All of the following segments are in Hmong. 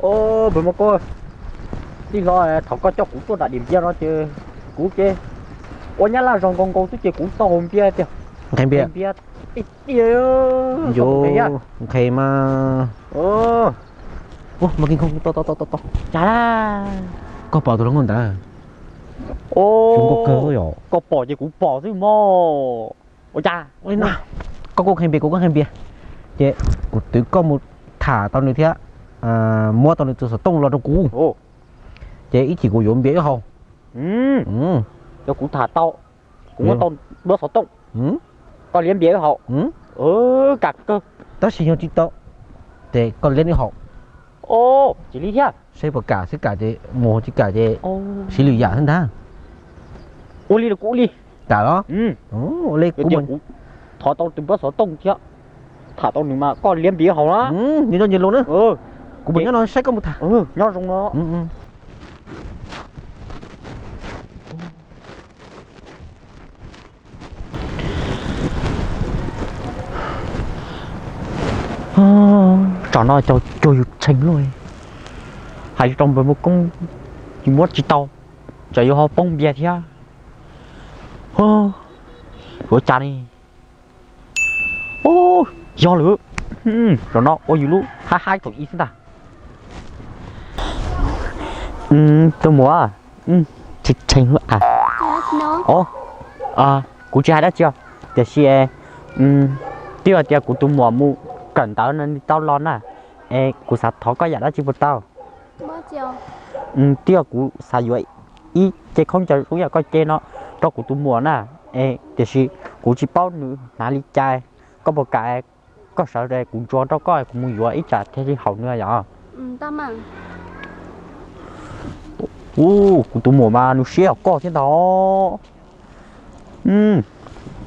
Os, npawg Muaj Koob, tij laug thov koj coj kuv tuaj nram Diam Npias no ces kuv ces ua nyab laj zog nkaus nkaus xwb ces kuv tau haus npias tiag. Nqhis npias? Npias tiag tiag. Nqhis mas. Ua, mas Kiv Khooj, to to to to. Cas laj? Koj pom tus hluas nkauj ntawd? Zoo nkauj kawg yom. Koj pom ces kuv pom xwb mog. Ua cas? Koj kuj nqhis npias, kuv kuj nqhis npias, ces kuv twv koj mus tham tau nws thiab muab tau nws tus xov tooj los rau kuv, ces ib chim kuv yuav npias wb haus. Yog kuv tham tau, kuv muab tau npawb xov tooj, koj liab npias wb haus. Kam kawg. Tab sis yog tsis tau, ces koj liab wb haus. Tsis li thiab. Saib puas kam, saib kam ces mus, tsis kam ces siv lwm yam xwb ntag. Ua li los kuv ua li. Kam los? Ua li kuv thov tau tus npawb xov tooj thiab tham tau nws mas koj liab npias wb haus na. Nyob zoo nyob zoo na. Kuv mus nyob no saib koj mus tham. Nyob zoo no. Tsam no cov cuag yus tshee luaj. Hais rau npawg Muaj Koob, yus muab tsis tau, tsam yus ho poob npias thiab. Ua cas ne? Yog lawm, zaum no ua yus lub haib haib thaum ub xwb ntag. Tus muam, tshee tshee. Kuv tsis hais dab tsi os, tiam sis twb yog tias kuv tus muam mus kawm ntawv no nws tau los na, es kuv xav thov koj yam dab tsi puas tau? Twb yog kuv xav yuav ib ce khaub ncaws zoo yam koj ce no rau kuv tus muam na, es tiam sis kuv tsis paub nws hnav li cas, koj puas kam koj sawv daws kuv ntsuas rau koj kuv mus yuav ib tsam thiaj li haum nws yom? Ub, kuv tus muam mas nws siab yam koj thiab ntag.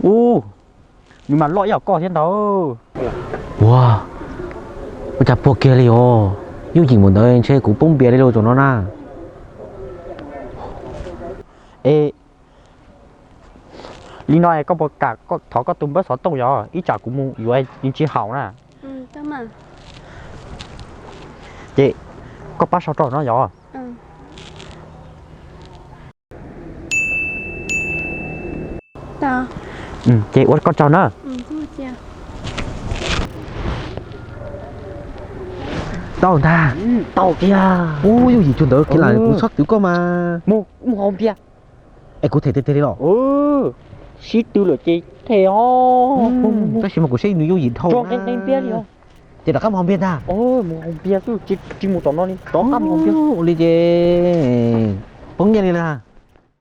Ub, nws mas loj ib yam koj thiab ntag. Ua, ua cas puag kiag li os, yooj yim mus ntawd ntshe kuv poob npias li lauj zaum no na. Es li no koj puas kam thov koj tus npawb xov tooj yom, ib tsam kuv mus yuav nws tsis haum na. Ces koj pab sau rau no yom. Ces ua koj tsaug na. Tau ntag. Tau tiag. Ub, yooj yim cuag ntawd kiag lam kuv txhob twv koj mas. Mus haus npias. Es kuv them tiag tiag li los? Sib tw lawm ces them os. Tab sis mas kuv saib nws yooj yim dhau na. Ces rov qab mus haus npias ntag. Mus haus npias xwb, tsis mus tom no li, rov qab mus haus npias. Ua li ces poob nyiaj li na.